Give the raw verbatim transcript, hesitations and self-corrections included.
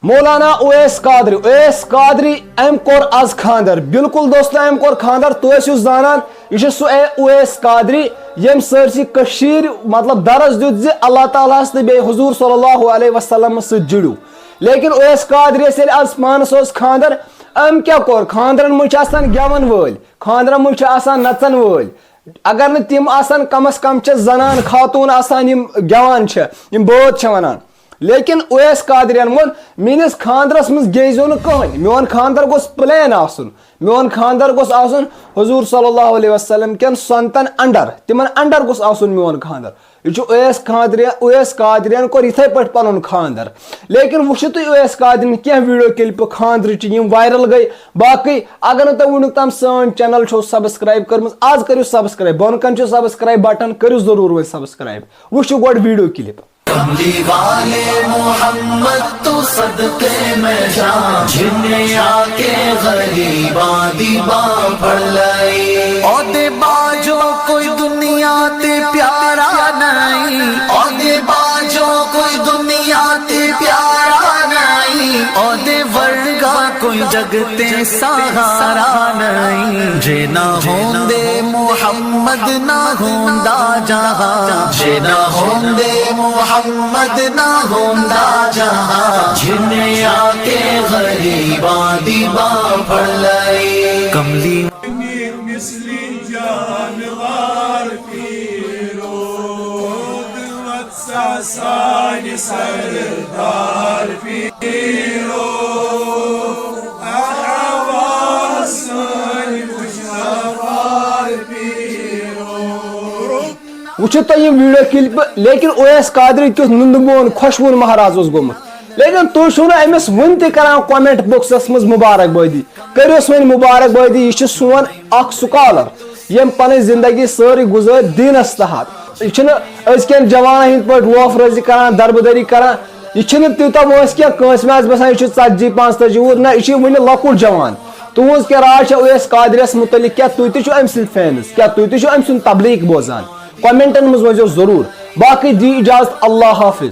مولانا اویس قادری، اویس قادری، أمۍ کوٚر از خانٛدر۔ بالکل دوستو، أمۍ کوٚر خانٛدر۔ تُہۍ ٲسِو زانان، یہِ چھُ سُہ اے-، اویس قادری، ییٚمۍ سٲرسٕے کٔشیٖرِ، مطلب، درس دیُت زِ اللہ تعالیٰ ہس تہٕ بیٚیہِ حضور صلی اللہ علیہ وسلمس سۭتۍ جُڑِو۔ لیکن اویس قادریس ییٚلہِ از پانس اوس خانٛدر، أمۍ کیٛاہ کوٚر؟ خانٛدرن منٛز چھِ آسان گٮ۪ون وٲلۍ، خانٛدرن منٛز چھِ آسان نژن وٲلۍ۔ اگر نہٕ تِم آسن، کم از کم چھِ زنان خاتوٗن آسان، یِم گٮ۪وان چھِ، یِم بٲتھ چھِ ونان۔ لیکن اویس قادرین ووٚن، "میٲنِس خانٛدرس منٛز گیزیو نہٕ کٕہٕنۍ، میون خانٛدر گوٚژھ plain آسُن، میون خانٛدر گوٚژھ آسُن حضور صلی اللہ علیہ وسلم کٮ۪ن سنتن under، تِمن under گوٚژھ آسُن میون خانٛدر۔" یہِ چھُ اویس قادری، اویس قادرین کوٚر یِتھے پٲٹھۍ پنُن خانٛدر۔ لیکن وٕچھِو تُہۍ اویس قادرین کینٛہہ video clip خانٛدرٕچہِ، یِم viral گٔے۔ باقٕے اگر نہٕ تۄہہِ وٕنیُک تام سٲنۍ channel چھو subscribe کٔرمٕژ، از کٔرِو subscribe، بۄنہٕ کنہِ چھُ subscribe button، کٔرِو ضروٗر وۄنۍ subscribe۔ وٕچھِو گۄڈٕ video clip۔ کملی والے محمد تو صدقے میں جان، جن آ کے غریباں دی باں پھڑ لئی۔ او دے باجو کوئی دنیا تے پیارا نہیں، او دے باجو کوئی دنیا تے پیارا نہیں، او دے ورگا کوئی جگ تے سہارا نہیں۔ جے نہ ہوندے محمد نہ ہوندا جہاں، جے نہ ہوندے محمد نہ ہوندا جہاں، جن آ کے غریباں دی باں پھڑ لئی۔ کملی مثلی جانوار پیرو، قدوت سا سانہِ سردار پیرو، آواز سانہِ مشتاق پیرو۔ وٕچھِو تُہۍ یِم video clip، لیکن اویس قادری کیُتھ نُنٛدٕ مون خۄشوُن مہراز اوس گوٚمُت۔ لیکن تُہۍ چھِو نہٕ أمِس وُنہِ تہِ کران comment boxس منٛز مبارک بٲدی۔ کٔرِوس وۄنۍ مبارک بٲدی، یہِ چھُ سون اکھ scholar، ییٚمۍ پنٕنۍ زندگی سٲرٕے گُزٲر دیٖنس تحت۔ یہِ چھُنہٕ أزکٮ۪ن جوانن ہٕنٛدۍ پٲٹھۍ لوفرٲزی کران، دربٕدٔری کران۔ یہِ چھُنہٕ تیوٗتاہ وٲنٛسہِ کینٛہہ، کٲنٛسہِ مےٚ آسہِ باسان یہِ چھُ ژتجی پانٛژتٲجی وُہُر، نہ، یہِ چھُ وُنہِ لۄکُٹ جوان۔ تُہنٛز کیٛاہ راے چھےٚ اویس قادریس مُتعلق؟ کیٛاہ تُہۍ تہِ چھِو أمۍ سٕنٛدۍ fans؟ کیٛاہ تُہۍ تہِ چھِو أمۍ سُنٛد تبلیغ بوزان؟ commentن منٛز ؤنۍزیو ضروٗر۔ باقٕے دِیِو اجازت، اللہ حافظ۔